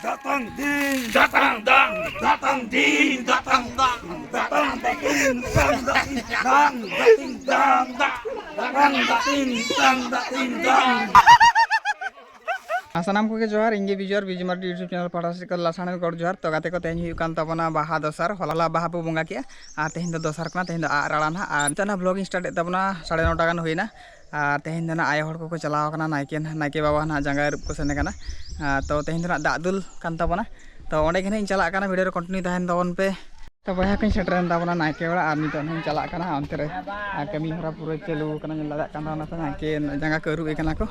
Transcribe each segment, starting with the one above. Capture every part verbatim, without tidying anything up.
Datang din, datang dang, datang din, datang dang, datang dating dang, dating dang, da, datang dating dang, dating dang. ᱟᱨ ᱥᱟᱱᱟᱢ ᱠᱚᱜᱮ ᱡᱚᱦᱟᱨ, ᱤᱧ ᱜᱮ Bijoy, Bijoy Mardi YouTube channel ᱯᱟᱦᱴᱟ ᱥᱮᱫ ᱠᱷᱚᱱ ᱞᱟᱥᱟᱲᱦᱮᱫ ᱜᱚᱰ ᱡᱚᱦᱟᱨ᱾ ᱛᱚ ᱜᱟᱛᱮ ᱠᱚ, ᱛᱮᱦᱮᱧ ᱦᱩᱭᱩᱜ ᱠᱟᱱ ᱛᱟᱵᱚᱱᱟ ᱵᱟᱦᱟ ᱫᱚᱥᱟᱨ᱾ ᱦᱚᱞᱟ ᱵᱟᱦᱟ ᱵᱚ ᱵᱚᱸᱜᱟ ᱠᱮᱜᱼᱟ ᱟᱨ ᱛᱮᱦᱮᱧ ᱫᱚ ᱫᱚᱥᱟᱨ ᱠᱟᱱᱟ, ᱛᱮᱦᱮᱧ ᱫᱚ ᱟᱜ ᱨᱟᱲᱟ ᱱᱟᱦᱟᱜ᱾ ᱟᱨ ᱱᱤᱛᱚᱜ ᱱᱟᱦᱟᱜ vlog ᱤᱧ start ᱮᱫ ᱛᱟᱵᱚᱱᱟ, ᱥᱟᱲᱮ ᱱᱚᱴᱟ ᱜᱟᱱ ᱦᱩᱭᱱᱟ᱾ ᱟᱨ ᱛᱮᱦᱮᱧ ᱫᱚ ᱱᱟᱦᱟᱜ ᱟᱭᱳ ᱦᱚᱲ ᱠᱚᱠᱚ ᱪᱟᱞᱟᱣ ᱠᱟᱱᱟ, ᱱᱟᱭᱠᱮ, ᱱᱟᱭᱠᱮ ᱵᱟᱵᱟ ᱱᱟᱦᱟᱜ ᱡᱟᱸᱜᱟ ᱟᱹᱨᱩᱵ ᱠᱚ ᱥᱮᱱ ᱠᱟᱱᱟ᱾ ᱟᱨ ᱛᱚ ᱛᱮᱦᱮᱧ ᱫᱚ ᱱᱟᱦᱟᱜ ᱫᱟᱜ ᱫᱩᱞ ᱠᱟᱱ ᱛᱟᱵᱚᱱᱟ᱾ ᱛᱚ ᱚᱸᱰᱮ ᱜᱮ ᱱᱟᱦᱟᱜ ᱤᱧ ᱪᱟᱞᱟᱜ ᱠᱟᱱᱟ, video ᱨᱮ continue ᱛᱟᱦᱮᱱ ᱛᱟᱵᱚᱱ ᱯᱮ᱾ ᱛᱚ ᱵᱚᱭᱦᱟ ᱠᱚᱧ ᱥᱮᱴᱮᱨᱮᱱ ᱛᱟᱵᱚᱱᱟ ᱱᱟᱭᱠᱮ ᱚᱲᱟᱜ, ᱟᱨ ᱱᱤᱛᱚᱜ ᱱᱟᱦᱟᱜ ᱤᱧ ᱪᱟᱞᱟᱜ ᱠᱟᱱᱟ ᱚᱱᱛᱮ ᱨᱮ᱾ ᱟᱨ ᱠᱟᱹᱢᱤ ᱦᱚᱨᱟ ᱯᱩᱨᱟᱹ ᱪᱟᱹᱞᱩ ᱟᱠᱟᱱᱟ, ᱧᱮᱞ ᱫᱟᱲᱮᱭᱟᱜ ᱠᱟᱱ ᱛᱟᱵᱚᱱᱟ ᱯᱮ, ᱱᱟᱭᱠᱮ ᱡᱟᱸᱜᱟ ᱠᱚ ᱟᱹᱨᱩᱵ ᱮ ᱠᱟᱱᱟ ᱠᱚ᱾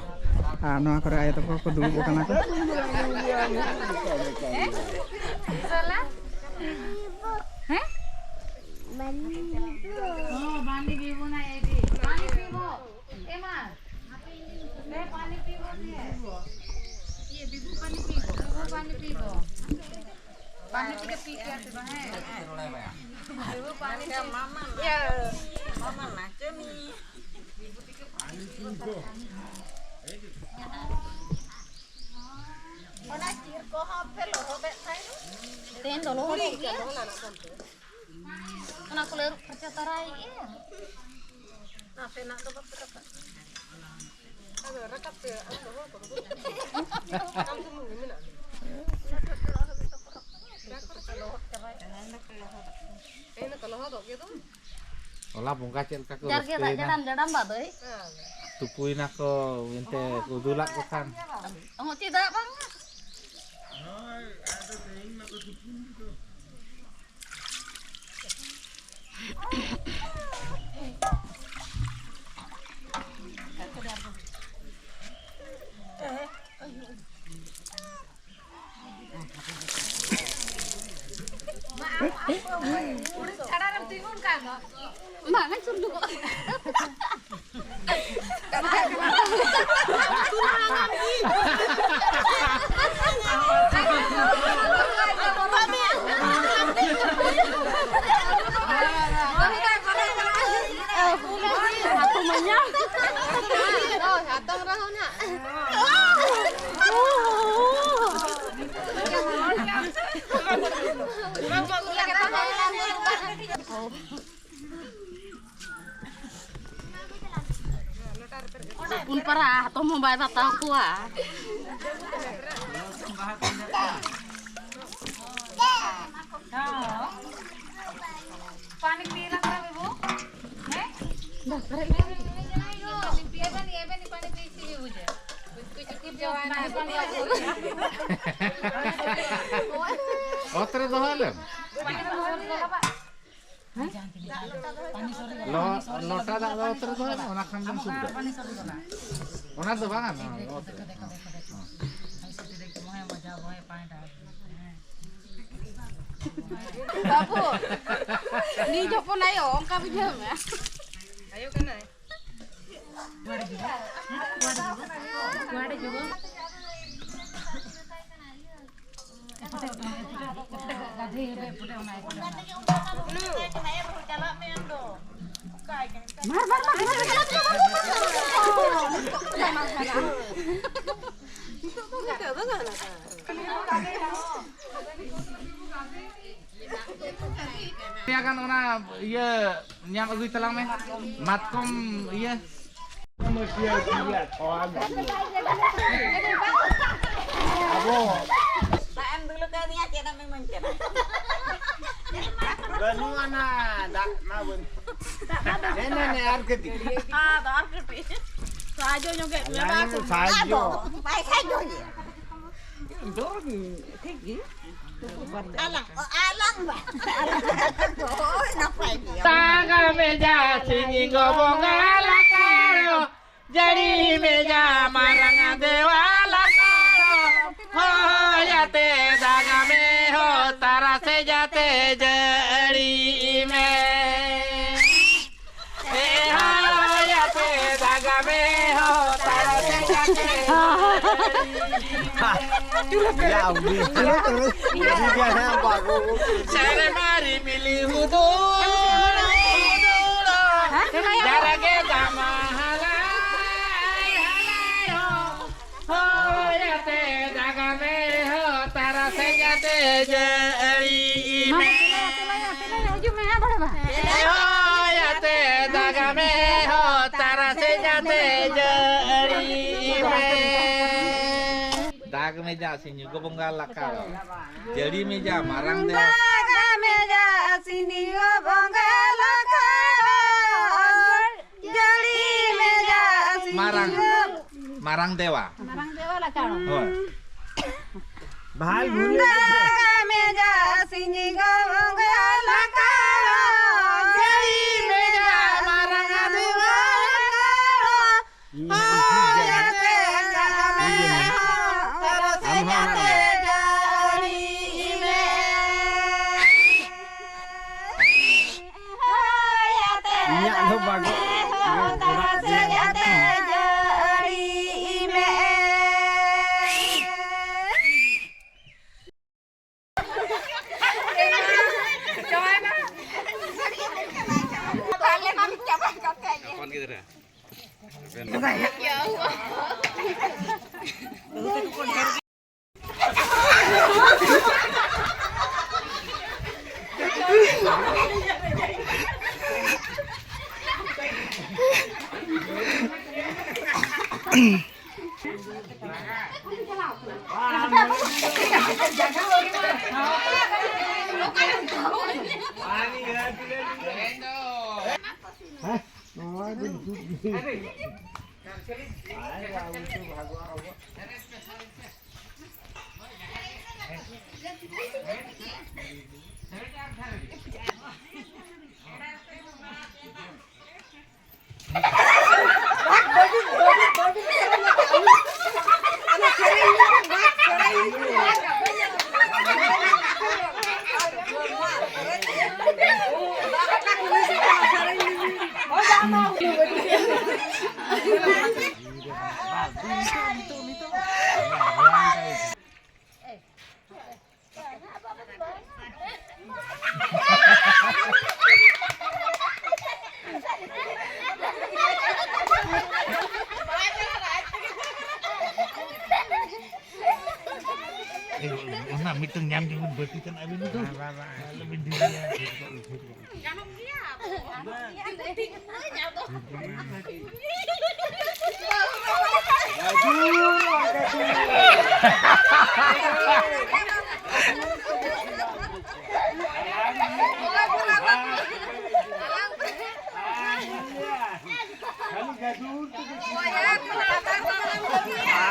ᱟᱨ ᱱᱚᱣᱟ ᱠᱚᱨᱮ ᱟᱭᱳ ᱛᱟᱠᱚ ᱠᱚ ᱫᱩᱲᱩᱵ ᱟᱠᱟᱱᱟ ᱠᱚ᱾ ᱦᱮᱸ? ᱦᱚᱸ, ᱵᱟᱱᱤ ᱵᱤᱵᱩ ᱱᱟ ᱮ ᱵᱤ᱾ ᱯᱟᱱᱤ ᱯᱤᱵᱚ᱾ ᱮ ᱢᱟ, ᱞᱮ ᱯᱟᱱᱤ ᱯᱤᱵᱚ ᱫᱤᱭᱮ᱾ ᱤᱭᱮ ᱵᱤᱵᱩ ᱯᱟᱱᱤ ᱯᱤᱵᱚ, ᱵᱤᱵᱩ ᱯᱟᱱᱤ ᱯᱤᱵᱚ᱾ ᱯᱟᱱᱤ ᱯᱤᱠᱮ ᱯᱤ ᱠᱮᱭᱟ ᱥᱮ ᱵᱟᱝ? ᱦᱮᱸ᱾ ᱵᱤᱵᱩ ᱯᱟᱱᱤ ᱯᱤ-, ᱢᱟᱢᱟ ᱱᱟ-, ᱤᱭᱟᱹ, ᱢᱟᱢᱟ ᱱᱟᱪᱚᱱᱤ᱾ ᱚᱱᱟ ᱪᱤᱨ ᱠᱚᱦᱚᱸ ᱯᱮ ᱞᱚᱦᱚᱫᱮᱫ ᱛᱟᱦᱮᱸᱫ᱾ ᱛᱮᱦᱮᱧ ᱫᱚ ᱞᱚᱦᱚᱫᱚᱜ ᱜᱮᱭᱟ᱾ ᱚᱱᱟ ᱠᱚᱞᱮ ᱟᱹᱨᱩᱵ ᱯᱷᱟᱨᱪᱟ ᱛᱟᱨᱟᱭᱮᱫᱼᱟ᱾ ᱱᱟᱥᱮᱱᱟᱜ ᱫᱚ ᱵᱟᱯᱮ ᱨᱟᱠᱟᱵ᱾ ᱟᱫᱚ ᱨᱟᱠᱟᱵ ᱯᱮ, ᱟᱫᱚ ᱨᱚᱦᱚᱲ ᱠᱚᱫᱚ ᱵᱟᱹᱱᱩᱜ᱾ ᱟᱢ ᱥᱩᱢᱩᱝ ᱜᱮ ᱢᱮᱱᱟᱜ ᱢᱮᱭᱟ᱾ ᱛᱮᱦᱮᱧ ᱫᱚᱠᱚ ᱞᱚᱦᱚᱫᱚᱜ ᱜᱮ ᱫᱚ᱾ ᱦᱚᱞᱟ ᱵᱚᱸᱜᱟ ᱪᱮᱫ ᱞᱮᱠᱟ ᱠᱚ ᱡᱟᱨᱜᱮ ᱫᱟᱜ ᱨᱟᱹᱥᱠᱟᱹᱭᱮᱱᱟ᱾ ᱡᱟᱰᱟᱢ ᱡᱟᱰᱟᱢ ᱵᱟᱫᱚᱭ᱾ ᱦᱮᱸ᱾ ᱛᱩᱯᱩᱭᱮᱱᱟ ᱠᱚ, ᱮᱱᱛᱮ ᱠᱚ ᱫᱩᱞᱟᱜ ᱠᱚ ᱠᱷᱟᱱ᱾ ᱚᱦᱚᱸ, ᱪᱮᱫᱟᱜ ᱵᱟᱝ? ᱵᱟᱝ ᱥᱩᱨ ᱧᱚᱜᱚᱜ᱾ ᱦᱚᱯᱚᱱ ᱯᱟᱨᱟ ᱦᱟᱛᱚᱢ ᱦᱚᱸ ᱵᱟᱭ ᱵᱟᱛᱟᱣ ᱠᱚᱣᱟ᱾ पानी पी रहा था वो, हैं? ये भी, ये भी नहीं, ये भी नहीं पानी पी, इसीलिए हो जाए। कुछ, कुछ जवान है। ᱚᱛ ᱨᱮ ᱫᱚᱦᱚᱭ ᱞᱮᱢ᱾ ᱞᱚ-, ᱞᱚᱴᱟ ᱫᱟᱜ ᱫᱚ ᱚᱛ ᱨᱮ ᱫᱚᱦᱚᱭ ᱢᱮ, ᱚᱱᱟ ᱠᱷᱟᱱ ᱜᱮᱢ ᱥᱩᱫᱷᱨᱟᱹᱜᱼᱟ᱾ ᱚᱱᱟ ᱫᱚ ᱵᱟᱝᱟ, ᱱᱚᱣᱟ ᱚᱛ ᱨᱮ᱾ ᱵᱟᱹᱵᱩ, ᱱᱤᱡ ᱦᱚᱯᱚᱱ ᱟᱭᱳ ᱚᱱᱠᱟ ᱵᱩᱡᱷᱟᱹᱣ ᱢᱮ᱾ ᱟᱭᱳ ᱠᱟᱱᱟᱭ᱾ ᱢᱟᱨ, ᱢᱟᱨ, ᱢᱟᱨ, ᱢᱟᱨ, ᱢᱟᱨ, ᱢᱟᱨ᱾ ᱯᱮᱭᱟ ᱜᱟᱱ ᱚᱱᱟ ᱤᱭᱟᱹ ᱧᱟᱢ ᱟᱹᱜᱩᱭ ᱛᱟᱞᱟᱝ ᱢᱮ, ᱢᱟᱛᱠᱚᱢ ᱤᱭᱟᱹ᱾ ᱟᱵᱚ ᱫᱟᱜ ᱮᱢ ᱫᱩᱞ ᱠᱟᱣᱫᱤᱧᱟ, ᱪᱮᱫ ᱮᱢ ᱤᱢᱟᱹᱧ ᱠᱟᱱᱟ? ᱵᱟᱹᱱᱩᱜ ᱟᱱᱟ, ᱫᱟᱜ ᱢᱟ ᱵᱟᱹᱱᱩᱜ᱾ ᱱᱮ, ᱱᱮ, ᱱᱮ, ᱟᱨ ᱠᱟᱹᱴᱤᱡ᱾ ᱟᱫᱚ ᱟᱨ ᱠᱟᱹᱴᱤᱡ ᱥᱟᱦᱟᱡᱽᱡᱚ ᱧᱚᱜᱮᱫ ᱢᱮᱭᱟ, ᱵᱟᱝ ᱥᱮ? ᱥᱟᱦᱟᱡᱽᱡᱚ᱾ ᱟᱫᱚ ᱵᱟᱭ ᱥᱟᱦᱟᱡᱽᱡᱚ ᱜᱮᱭᱟ᱾ ᱫᱚ ᱴᱷᱤᱠ ᱜᱮ᱾ ᱟᱞᱟᱝ, ᱚ, ᱟᱞᱟᱝ ᱵᱟ᱾ ᱦᱳᱭ, ᱱᱟᱯᱟᱭ ᱜᱮᱭᱟ᱾ ᱛᱟᱜᱟᱢᱮ ᱡᱟ ᱥᱤᱧ ᱜᱚ ᱵᱚᱸᱜᱟ ᱞᱟᱠᱟᱲᱚ, ᱡᱟᱹᱲᱤ ᱢᱮ ᱡᱟ ᱢᱟᱨᱟᱝ ᱫᱮᱣᱟ ᱞᱟᱠᱟᱲᱚ, ᱦᱚᱭᱟᱛᱮ ᱫᱟᱜᱟᱢᱮ ᱦᱚ ᱛᱟᱨᱟᱥᱮ ᱡᱟᱛᱮ ᱡᱟᱹᱲᱤ ᱢᱮ᱾ ᱦᱚᱭ ᱟᱛᱮ ᱫᱟᱜᱟ ᱢᱮ ᱦᱚ, ᱛᱟᱨᱟᱥᱤᱧ ᱟᱛᱮ ᱡᱟᱹᱲᱤ ᱢᱮ᱾ ᱫᱟᱜᱽ ᱢᱮ ᱡᱟ ᱥᱤᱧ ᱜᱚ ᱵᱚᱸᱜᱟ ᱞᱟᱠᱟᱲ, ᱡᱟᱹᱲᱤ ᱢᱮ ᱡᱟ ᱢᱟᱨᱟᱝ ᱫᱮᱣᱟ᱾ ᱫᱟᱜᱟ ᱢᱮ ᱡᱟ ᱥᱤᱧ ᱜᱚ ᱵᱚᱸᱜᱟ ᱞᱟᱠᱟᱲ, ᱡᱟᱹᱲᱤ ᱢᱮ ᱡᱟ ᱥᱤᱧ ᱢᱟᱨᱟᱝ᱾ ᱜᱚ ᱢᱟᱨᱟᱝ ᱫᱮᱣᱟ᱾ ᱢᱟᱨᱟᱝ ᱫᱮᱣᱟ ᱞᱟᱠᱟᱲ᱾ ᱦᱳᱭ᱾ ᱵᱟᱦᱟᱞ ᱵᱷᱩᱞ᱾ ᱫᱟᱜᱟ ᱢᱮ ᱡᱟ ᱥᱤᱧ ᱜᱚ ᱵᱚᱸᱜᱟ ᱞᱟᱠᱟᱲ, ᱡᱟᱹᱲᱤ ᱢᱮ ᱡᱟ ᱢᱟᱨᱟᱝ ᱫᱮᱣᱟ ᱞᱟᱠᱟᱲ᱾ ᱤᱧ ᱦᱟᱸᱜ ᱤᱧ ᱴᱷᱤᱠ ᱜᱮᱭᱟ ᱦᱟᱸᱜ᱾ ᱴᱷᱤᱠ ᱜᱮᱭᱟ ᱦᱟᱸᱜ᱾ ᱟᱢ ᱦᱚᱸ ᱚᱱᱟ ᱨᱮ᱾ ᱤᱧᱟᱹᱜ ᱫᱚ ᱵᱟᱜᱚ-, ᱚᱲᱟᱜ ᱨᱮᱭᱟᱜ ᱦᱚᱯᱚᱱ ᱜᱤᱫᱽᱨᱟᱹ᱾ ᱧᱟᱢ ᱜᱮᱵᱤᱱ ᱵᱟᱹᱴᱤ ᱛᱟᱱᱟᱜ ᱟᱹᱵᱤᱱ ᱫᱚ᱾ ᱵᱟᱝ, ᱵᱟᱝ, ᱵᱟᱝ᱾ ᱟᱞᱚᱵᱤᱱ ᱰᱷᱤᱞᱟᱹᱭᱟ᱾ ᱜᱟᱱᱚᱜ ᱜᱮᱭᱟ᱾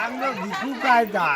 ᱟᱢ ᱫᱚ ᱫᱤᱠᱩ ᱠᱟᱭᱫᱟ᱾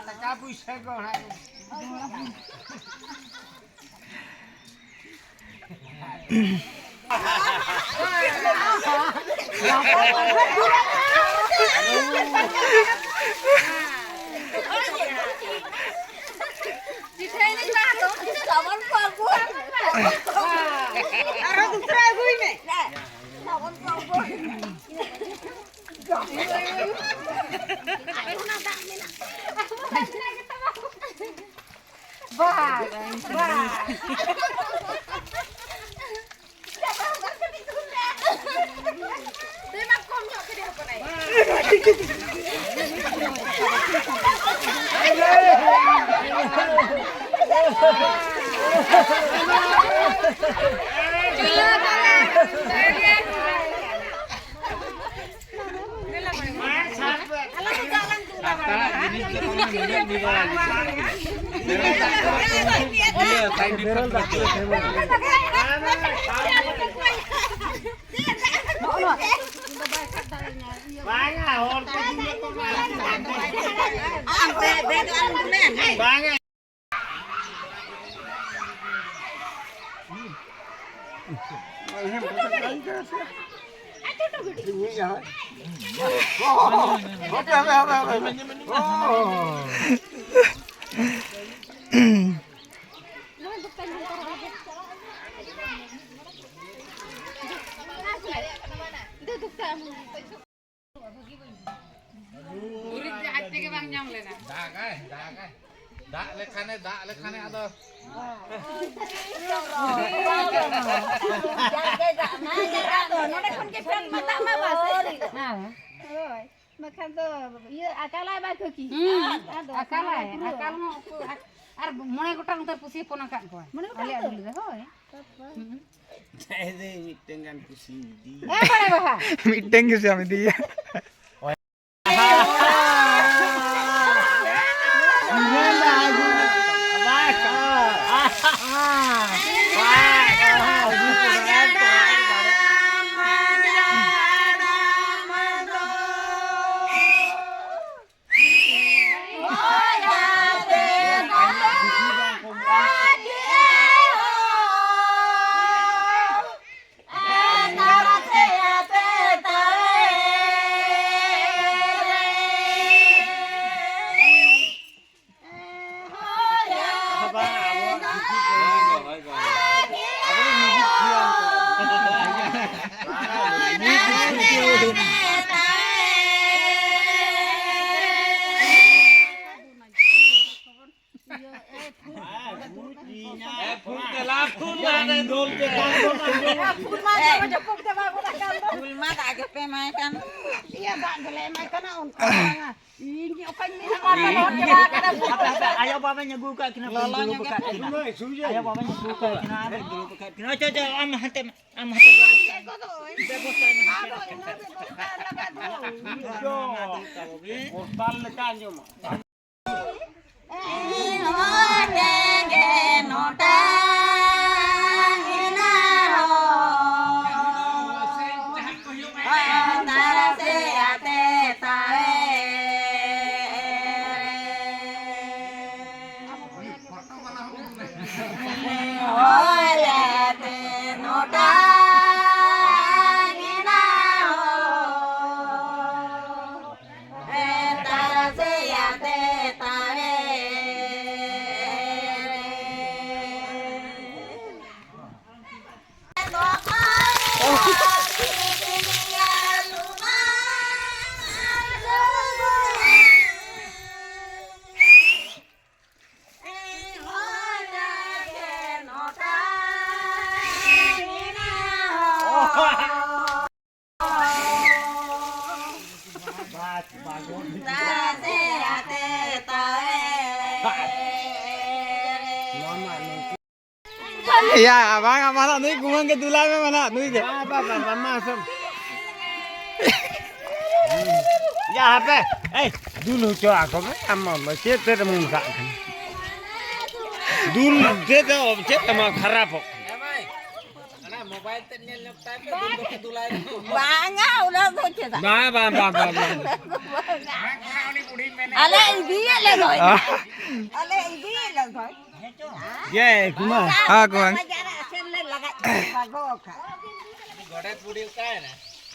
ᱴᱟᱠᱟ ᱯᱩᱭᱥᱟᱹ ᱠᱚ ᱦᱟᱸᱜ᱾ ᱟᱨᱚ ᱫᱩᱥᱨᱟ ᱟᱹᱜᱩᱭ ᱢᱮ᱾ ᱵᱟᱦ, ᱵᱟᱦ᱾ ᱵᱟᱝᱟ, ᱦᱚᱲ ᱠᱚ ᱫᱩᱞᱟᱹ ᱠᱚ ᱵᱟᱝᱟ᱾ ᱜᱩᱨᱤᱡ ᱫᱚ ᱟᱡ ᱛᱮᱜᱮ ᱵᱟᱝ ᱧᱟᱢ ᱞᱮᱱᱟ᱾ ᱫᱟᱜᱟᱭ, ᱫᱟᱜᱟᱭ᱾ ᱫᱟᱜ ᱞᱮᱠᱷᱟᱱᱮ, ᱫᱟᱜ ᱞᱮᱠᱷᱟᱱᱮ ᱟᱫᱚ᱾ ᱱᱚᱰᱮ ᱠᱷᱚᱱ ᱜᱮ ᱯᱷᱮᱱ ᱢᱟ ᱫᱟᱜ ᱢᱟ ᱵᱟᱥ᱾ ᱦᱮᱸ᱾ ᱦᱳᱭ᱾ ᱵᱟᱠᱷᱟᱱ ᱫᱚ ᱤᱭᱟᱹ ᱟᱠᱟᱞᱟᱭ ᱵᱟᱭ ᱠᱟᱹᱠᱤ᱾ ᱦᱩᱸ, ᱟᱫᱚ ᱟᱠᱟᱞᱟᱭ, ᱯᱩᱨᱟᱹ᱾ ᱟᱠᱟᱞ ᱦᱚᱸ ᱩᱠᱩᱨ, ᱟᱨ, ᱟᱨ ᱢᱚᱬᱮ ᱜᱚᱴᱟᱝ ᱩᱛᱟᱹᱨ ᱯᱩᱥᱤ ᱦᱚᱯᱚᱱ ᱟᱠᱟᱫ ᱠᱚᱣᱟ᱾ ᱢᱚᱬᱮ ᱜᱚᱴᱟᱝ ᱟᱞᱮᱭᱟᱜ ᱩᱛᱟᱹᱨ? ᱫᱩᱞ ᱨᱮ, ᱦᱳᱭ᱾ ᱦᱩᱸ᱾ ᱡᱟᱦᱟᱸᱭ ᱫᱚ ᱢᱤᱫᱴᱟᱝ ᱜᱟᱱ ᱠᱩᱥᱤᱧ ᱤᱫᱤᱭᱟ᱾ ᱮ ᱵᱟᱲᱮ ᱵᱟᱦᱟ᱾ ᱢᱤᱫᱴᱟᱝ ᱜᱮ ᱥᱮ ᱟᱢ ᱤᱫᱤᱭᱟ᱾ ᱯᱷᱩᱞ ᱢᱟ ᱫᱟᱜ ᱜᱮᱯᱮ ᱮᱢᱟᱭ ᱠᱟᱱ᱾ ᱤᱭᱟᱹ ᱫᱟᱜ ᱜᱮᱞᱮ ᱮᱢᱟᱭ ᱠᱟᱱᱟ, ᱚᱱᱠᱟ ᱵᱟᱝᱟ᱾ ᱤᱧ ᱜᱮ ᱚᱠᱟᱧ ᱢᱮᱱᱟ? ᱟᱯᱮ, ᱟᱯᱮ, ᱟᱭᱳ ᱵᱟᱵᱟᱧ ᱟᱹᱜᱩ ᱟᱠᱟᱫ ᱠᱤᱱᱟ, ᱵᱟᱹᱧ ᱫᱩᱲᱩᱵ ᱟᱠᱟᱫ ᱠᱤᱱᱟ᱾ ᱟᱭᱳ ᱵᱟᱵᱟᱧ ᱟᱹᱜᱩ ᱟᱠᱟᱫ ᱠᱤᱱᱟ, ᱵᱟᱹᱧ ᱫᱩᱲᱩᱵ ᱟᱠᱟᱫ ᱠᱤᱱᱟ᱾ ᱟᱪᱪᱷᱟ, ᱟᱪᱪᱷᱟ, ᱟᱢ ᱦᱟᱱᱛᱮ ᱢᱮ, ᱟᱢ ᱦᱟᱱᱛᱮ ᱢᱮ᱾ ᱵᱮᱵᱚᱥᱛᱷᱟ ᱢᱮ ᱦᱟᱱᱛᱮ ᱢᱮ᱾ ᱠᱚᱨᱛᱟᱞ ᱞᱮᱠᱟ ᱟᱸᱡᱚᱢᱚᱜ᱾ ᱭᱟ, ᱵᱟᱝ, ᱟᱢᱟᱜ ᱱᱩᱭ ᱠᱩᱢᱟᱹᱝ ᱜᱮ ᱫᱩᱞᱟᱭ ᱢᱮ, ᱢᱟᱱᱟ ᱱᱩᱭ ᱜᱮ᱾ ᱵᱟ, ᱵᱟ, ᱵᱟ, ᱵᱟ, ᱢᱟ ᱥᱚᱢ᱾ ᱭᱟ, ᱦᱟᱯᱮ, ᱮᱭ, ᱫᱩᱞ ᱦᱚᱪᱚ ᱟᱠᱚ ᱢᱮ, ᱟᱢ ᱢᱟ ᱪᱮᱫ ᱛᱮᱫ ᱮᱢ ᱚᱱᱠᱟᱜ ᱠᱟᱱᱟ? ᱫᱩᱞ ᱛᱮᱫ ᱫᱚ ᱪᱮᱫ ᱛᱟᱢᱟ ᱠᱷᱟᱨᱟᱯᱚᱜ ᱠᱟᱱᱟ? ᱚᱱᱟ ᱢᱳᱵᱟᱭᱤᱞ ᱛᱮ ᱧᱮᱞ ᱧᱚᱜ ᱛᱟᱭ ᱯᱮ, ᱫᱩᱞ ᱫᱚᱯᱮ ᱫᱩᱞᱟᱭ ᱫᱚ᱾ ᱵᱟᱝᱟ, ᱚᱱᱟ ᱫᱚ ᱪᱮᱫᱟᱜ? ᱵᱟᱝ, ᱵᱟᱝ, ᱵᱟᱝ, ᱵᱟᱝ, ᱵᱟᱝ᱾ ᱟᱞᱮ ᱤᱫᱤᱭᱮᱫ ᱞᱮ ᱫᱚᱭ᱾ ᱟᱞᱮ ᱤᱫᱤᱭᱮᱫ ᱞᱮ ᱫᱚᱭ᱾ ᱜᱮ, ᱠᱩᱢᱟ᱾ ᱦᱮᱸ, ᱠᱩᱢᱟ᱾ ᱵᱟᱡᱟᱨ ᱥᱮᱱ ᱞᱮ ᱞᱟᱜᱟᱭ ᱵᱟᱜᱚ ᱠᱷᱟᱱ᱾ ᱜᱚᱰᱮᱛ ᱵᱩᱰᱷᱤ ᱚᱠᱟᱭᱮᱱᱟ?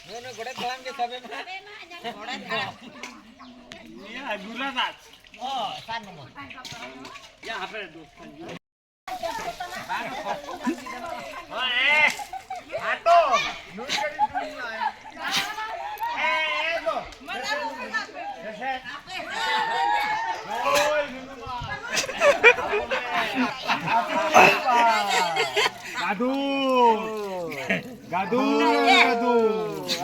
ᱱᱩᱭ, ᱱᱩᱭ ᱜᱚᱰᱮᱛ ᱦᱟᱲᱟᱢ ᱜᱮ ᱥᱟᱵᱮ ᱢᱮ᱾ ᱜᱚᱰᱮᱛ ᱦᱟᱲᱟᱢ᱾ ᱤᱭᱟᱹ, ᱜᱩᱞᱟ ᱫᱟᱥ᱾ ᱚ, ᱥᱟᱛ ᱱᱚᱢᱵᱚᱨ᱾ ᱭᱟ, ᱦᱟᱯᱮ, ᱫᱩ᱾ ᱜᱟᱫᱩ᱾ ᱜᱟᱫᱩ, ᱜᱟᱫᱩ᱾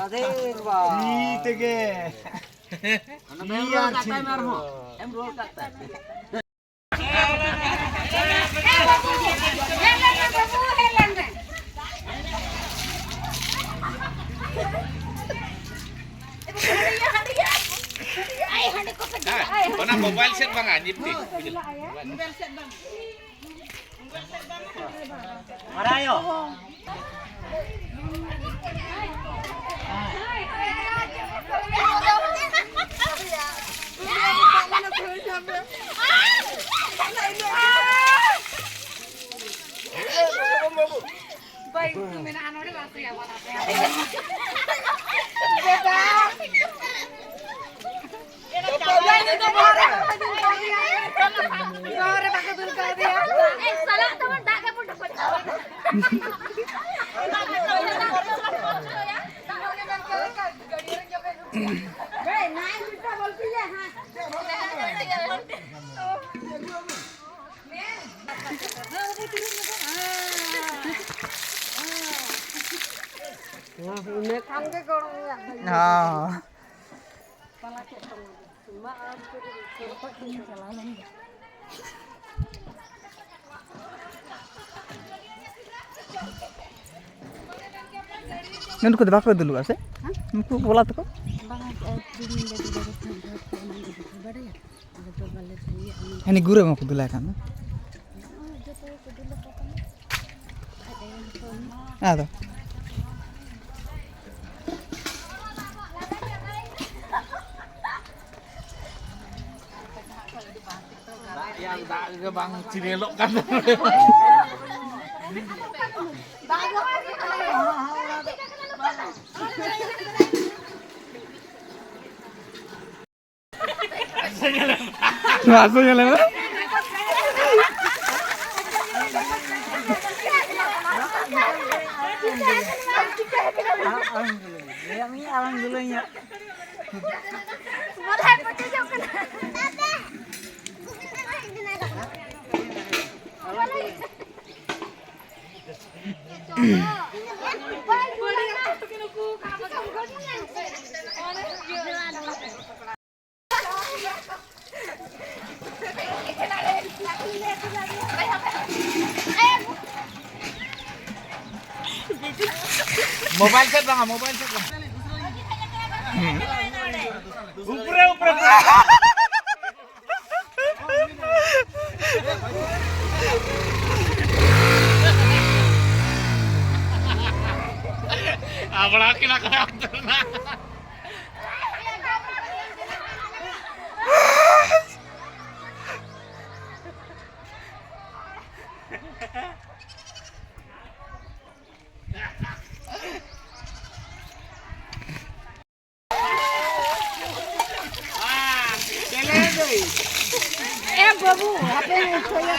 ᱟᱫᱮᱨ ᱵᱟ᱾ ᱛᱤ ᱛᱮᱜᱮ᱾ ᱛᱤ ᱟᱨ ᱪᱷᱤ᱾ ᱮᱢ ᱨᱚᱲ ᱠᱟᱜ ᱛᱟᱭ᱾ ᱦᱮᱡ ᱞᱮᱱ ᱢᱮ ᱵᱟᱹᱵᱩ, ᱦᱮᱡ ᱞᱮᱱ ᱢᱮ᱾ ᱦᱮᱸ, ᱚᱱᱟ ᱢᱳᱵᱟᱭᱤᱞ ᱥᱮᱫ ᱵᱟᱝᱟ, ᱡᱤᱯᱴᱤ᱾ ᱢᱳᱵᱟᱭᱤᱞ ᱥᱮᱫ ᱵᱟᱝ᱾ ᱢᱟᱨᱟᱭᱚ᱾ ᱵᱟᱭ ᱩᱛᱩ ᱢᱮᱱᱟᱜᱼᱟ ᱱᱚᱰᱮ, ᱵᱟᱝ ᱥᱮᱭᱟ ᱵᱟᱝ ᱥᱮᱭᱟ᱾ ᱫᱮᱫᱟ᱾ ᱫᱚᱦᱚ ᱨᱮ ᱵᱟᱠᱚ ᱫᱩᱞ ᱠᱟᱣᱫᱮᱭᱟ᱾ ᱮ, ᱥᱟᱞᱟ ᱛᱟᱵᱚᱱ ᱫᱟᱜ ᱜᱮ ᱵᱚᱱ ᱰᱷᱟᱯᱚᱜ ᱠᱟᱱᱟ᱾ ᱫᱟᱜ ᱚᱱᱮ ᱢᱮᱱ ᱠᱮᱫ ᱞᱮᱠᱟ ᱜᱟᱹᱰᱭᱟᱹ ᱨᱮ ᱡᱚᱵᱮ ᱞᱩᱴ ᱠᱮᱫᱟ᱾ ᱵᱮ, ᱱᱟᱭ ᱢᱤᱫᱴᱟ ᱵᱚᱞᱛᱤ ᱭᱟ, ᱦᱟᱸ᱾ ᱤᱱᱟᱹ ᱠᱷᱟᱱ ᱜᱮ ᱜᱚᱲᱚ ᱨᱮᱭᱟᱜ ᱫᱚ᱾ ᱦᱚᱸ᱾ ᱱᱩᱠᱩ ᱫᱚ ᱵᱟᱠᱚ ᱫᱩᱞᱩᱜᱼᱟ ᱥᱮ? ᱦᱮᱸ? ᱱᱩᱠᱩ ᱵᱚᱞᱟ ᱛᱟᱠᱚ? ᱵᱟᱝᱟ, ᱟᱹᱠᱷᱨᱤᱧ ᱞᱟᱹᱜᱤᱫ ᱫᱚ ᱵᱟᱠᱚ ᱵᱟᱰᱟᱭᱟ᱾ ᱟᱞᱮ ᱫᱚ ᱵᱟᱞᱮ ᱤᱭᱟᱹ, ᱦᱟᱹᱱᱤ ᱜᱩᱨᱟᱹ ᱢᱟᱠᱚ ᱫᱩᱞᱟᱭ ᱠᱷᱟᱱ ᱫᱚ᱾ ᱡᱚᱛᱚ ᱠᱚ ᱫᱩᱞ ᱟᱠᱚ ᱠᱟᱱᱟ᱾ ᱟᱫᱚ᱾ ᱫᱟᱜ ᱨᱮᱭᱟᱜ ᱫᱟᱜ ᱜᱮ ᱵᱟᱝ ᱪᱤᱨᱮᱞᱚᱜ ᱠᱟᱱ ᱛᱟᱞᱮᱭᱟ᱾ ᱱᱚᱣᱟ ᱠᱚ ᱧᱮᱞ ᱢᱮ᱾ ᱟᱨᱟᱢ ᱫᱩᱞᱟᱹᱧᱟ᱾ ᱢᱳᱵᱟᱭᱤᱞ ᱥᱮᱫ ᱵᱟᱝᱟ, ᱢᱳᱵᱟᱭᱤᱞ ᱥᱮᱫ ᱵᱟᱝᱟ᱾ ᱩᱯᱨᱮ, ᱩᱯᱨᱮ, ᱩᱯᱨᱮ᱾ ᱟᱵᱲᱟ ᱠᱤᱱᱟ ᱠᱚ ᱟᱵᱫᱩᱞ ᱱᱟ᱾ ᱮ ᱵᱟᱹᱵᱩ, ᱦᱟᱯᱮ ᱱᱤᱛᱚᱜ ᱭᱟ᱾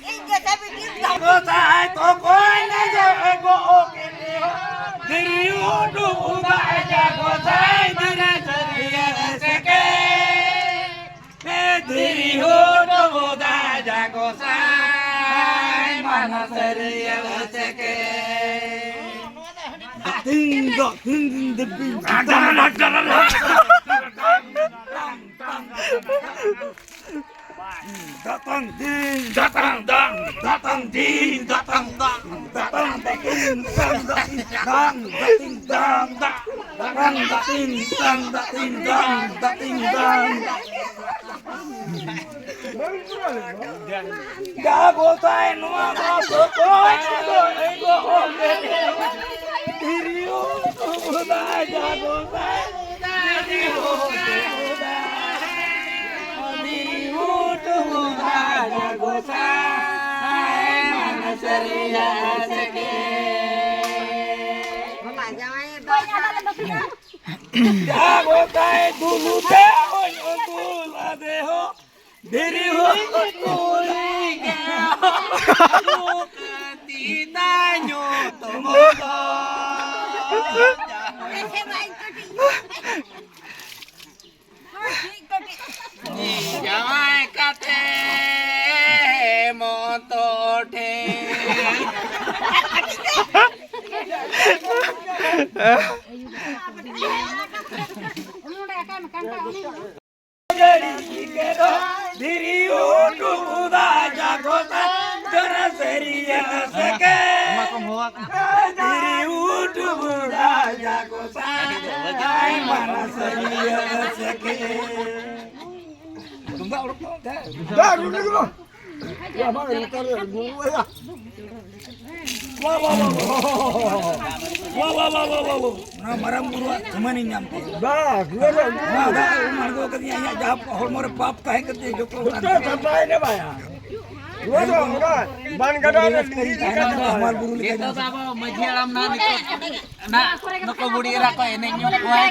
ᱤᱧ ᱜᱮ ᱥᱮ ᱵᱤᱴᱤ ᱫᱚ᱾ ᱜᱚᱸᱥᱟᱭ ᱛᱚᱠᱚᱭ ᱱᱮᱡᱮ ᱜᱚᱜ ᱠᱮᱫᱮ᱾ ᱫᱤᱨᱤᱭᱩ ᱰᱩᱵᱩ ᱫᱟᱜ ᱮ ᱡᱟ ᱜᱚᱸᱥᱟᱭ ᱫᱤᱱᱟᱹ ᱥᱟᱹᱨᱤᱭᱟᱹ ᱥᱮᱠᱮ᱾ ᱮ ᱫᱤᱨᱤᱭᱩ ᱰᱩᱵᱩ ᱫᱟᱜ ᱮ ᱡᱟ ᱜᱚᱸᱥᱟᱭ ᱢᱟᱱᱟ ᱥᱟᱹᱨᱤᱭᱟᱹ ᱥᱮᱠᱮ᱾ ᱫᱤᱱ ᱫᱚ ᱫᱤᱱ ᱫᱤᱱ ᱫᱤᱱ ᱫᱤᱱ᱾ Datang ding, datang dang, datang ding, datang dang, datang ding, dang, dang, ding, dang, dang, datang ding, dang, ding, dang, ding, dang. Jago tai nua ko ko ko ko. Diriu ko tai jago tai. Jago tai dulu deh, oi, oi, dulu deh, ho. Diri ho, oi, oi. Tita nyo tomo. ᱡᱟᱶᱟᱭ ᱠᱟᱛᱮ ᱢᱚᱛᱚ ᱴᱷᱮᱱ᱾ ᱜᱟᱹᱰᱤ ᱠᱮᱫᱚ ᱫᱷᱤᱨᱤ ᱩᱴᱩ ᱵᱩᱫᱟ ᱡᱟᱜᱚᱛᱟ ᱡᱚᱨᱟ ᱥᱟᱹᱨᱤᱭᱟ ᱥᱮᱠᱮ᱾ ᱫᱷᱤᱨᱤ ᱩᱴᱩ ᱵᱩᱫᱟ ᱡᱟᱜᱚᱛᱟ ᱟᱭ ᱢᱟᱱᱟ ᱥᱟᱹᱨᱤᱭᱟ ᱥᱮᱠᱮ᱾ ᱛᱩᱢᱫᱟᱜ ᱩᱰᱩᱠ ᱛᱟᱵᱚᱱ ᱛᱮ᱾ ᱫᱟ, ᱨᱩ ᱞᱟᱹᱜᱤᱫ ᱫᱚ᱾ ᱭᱟ, ᱵᱟᱝ, ᱱᱮᱛᱟᱨ ᱨᱩ ᱭᱟ᱾ ᱣᱟ, ᱣᱟ, ᱣᱟ, ᱣᱟ᱾ ᱚᱱᱟ ᱢᱟᱨᱟᱝ ᱵᱩᱨᱩᱣᱟᱜ ᱛᱷᱩᱢᱟᱹᱱᱤᱧ ᱧᱟᱢ ᱠᱮᱫᱟ᱾ ᱵᱟᱥ, ᱱᱚᱣᱟ ᱫᱚ ᱱᱚᱣᱟ ᱫᱟᱜ ᱮᱢ ᱟᱬᱜᱚ ᱠᱟᱫᱤᱧᱟ, ᱤᱧᱟᱹᱜ ᱡᱟᱦᱟᱸ ᱦᱚᱲᱢᱚ ᱨᱮ ᱯᱟᱯ ᱛᱟᱦᱮᱸ ᱠᱟᱛᱮ ᱡᱚᱛᱚ ᱡᱚᱛᱚ ᱥᱟᱯᱷᱟᱭ ᱱᱟ ᱵᱟᱭᱟ᱾ ᱱᱚᱣᱟ ᱫᱚ ᱚᱱᱟ ᱵᱟᱱ ᱜᱟᱰᱟ ᱨᱮ ᱞᱤᱸᱜᱤ ᱞᱮᱠᱟ ᱫᱚ ᱵᱟᱭᱟ᱾ ᱱᱤᱛᱚᱜ ᱫᱚ ᱟᱵᱚ ᱢᱟᱹᱡᱷᱤ ᱦᱟᱲᱟᱢ ᱱᱟᱦᱟᱜ ᱱᱤᱛᱚᱜ ᱱᱟᱦᱟᱜ ᱱᱩᱠᱩ ᱵᱩᱲᱦᱤ ᱮᱨᱟ ᱠᱚ ᱮᱱᱮᱡ ᱧᱚᱜ ᱠᱚᱣᱟᱭ᱾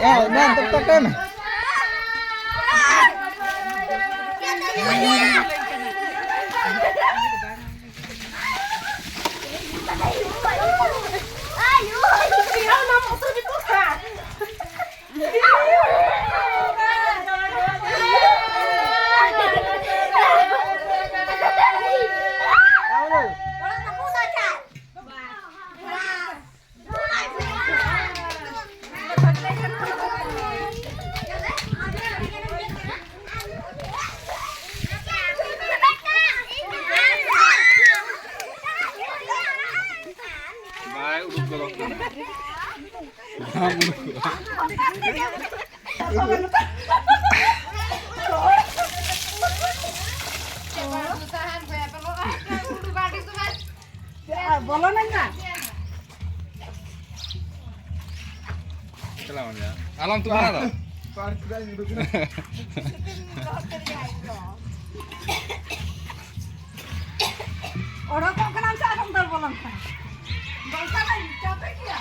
ᱮ, ᱵᱟᱝ, ᱴᱩᱠ ᱴᱟᱠ ᱠᱟᱱᱟ᱾ ᱵᱟᱭ ᱩᱰᱩᱠ ᱜᱚᱫᱚᱜ ᱠᱟᱱᱟ᱾ ᱵᱚᱞᱚᱱᱟᱹᱧ ᱢᱟ᱾ ᱟᱞᱚᱢ ᱛᱩᱢᱟᱹᱞᱟ ᱫᱚ᱾ ᱚᱰᱚᱠᱚᱜ ᱠᱟᱱᱟᱢ ᱥᱮ ᱟᱨᱦᱚᱸᱢ ᱫᱟᱹᱲ ᱵᱚᱞᱚᱱ ᱠᱟᱱᱟ? ᱫᱚᱨᱠᱟᱨ ᱪᱟᱯᱮ ᱜᱮᱭᱟ᱾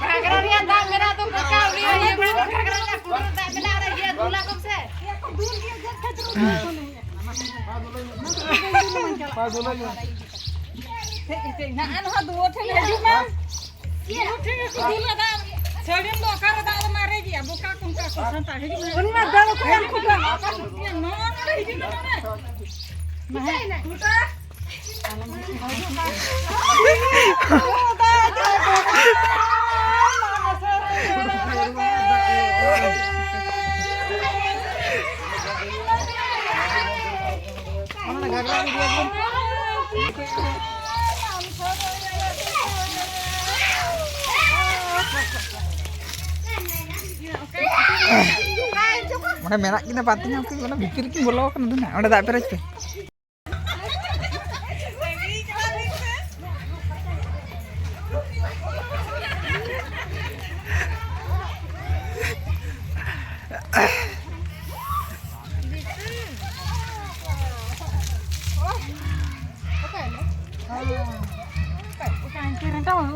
ᱜᱷᱟᱜᱽᱨᱟ ᱨᱮᱭᱟᱜ ᱫᱟᱜ ᱢᱮᱱᱟᱜ ᱫᱚ ᱠᱟᱠᱟ, ᱩᱱᱤ ᱤᱭᱟᱹ ᱢᱮᱱᱟᱜ ᱫᱚ, ᱜᱷᱟᱜᱽᱨᱟ ᱨᱮᱭᱟᱜ ᱠᱩᱰᱩᱨ ᱫᱟᱜ ᱢᱮᱱᱟᱜ ᱨᱮ, ᱤᱭᱟᱹ ᱫᱩᱞ ᱟᱠᱚ ᱥᱮ᱾ ᱱᱟᱜᱼᱟ ᱱᱚᱣᱟ ᱫᱩᱣᱟᱹᱨ ᱴᱷᱮᱱ ᱦᱤᱡᱩᱜ ᱢᱮ᱾ ᱫᱩᱣᱟᱹᱨ ᱴᱷᱮᱱ ᱜᱮᱠᱚ ᱫᱩᱞᱟ ᱫᱟᱜ᱾ ᱥᱟᱹᱲᱤᱢ ᱫᱚ ᱚᱠᱟᱨᱮ ᱫᱟᱜ ᱨᱮᱢ ᱟᱨᱮᱡᱮᱜᱼᱟ? ᱵᱚᱠᱟ ᱠᱚ ᱚᱱᱠᱟ ᱠᱚ ᱥᱟᱱᱛᱟᱲ᱾ ᱦᱤᱡᱩᱜ ᱢᱮ᱾ ᱩᱱᱤ ᱢᱟ ᱫᱟᱹᱲ ᱟᱠᱚ ᱵᱟᱝ ᱠᱚ ᱫᱟᱹᱲ᱾ ᱱᱚᱜᱼᱚ ᱱᱚᱰᱮ ᱦᱤᱡᱩᱜ ᱢᱮ ᱱᱚᱰᱮ᱾ ᱚᱸᱰᱮ ᱢᱮᱱᱟᱜ ᱠᱤᱱᱟ ᱵᱟᱨ ᱛᱤᱧᱟ, ᱩᱱᱠᱤᱱ ᱚᱱᱟ ᱵᱷᱤᱛᱤᱨ ᱨᱮᱠᱤᱱ ᱵᱚᱞᱚ ᱟᱠᱟᱱᱟ᱾ ᱫᱩᱱᱟ, ᱚᱸᱰᱮ ᱫᱟᱜ ᱯᱮᱨᱮᱡ ᱯᱮ᱾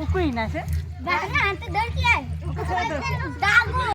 ᱩᱠᱩᱭᱮᱱᱟ ᱥᱮ? ᱵᱟᱝᱟ, ᱦᱟᱱᱛᱮ ᱫᱟᱹᱲ ᱠᱮᱜᱼᱟᱭ᱾ ᱫᱟᱜ ᱟᱹᱜᱩ᱾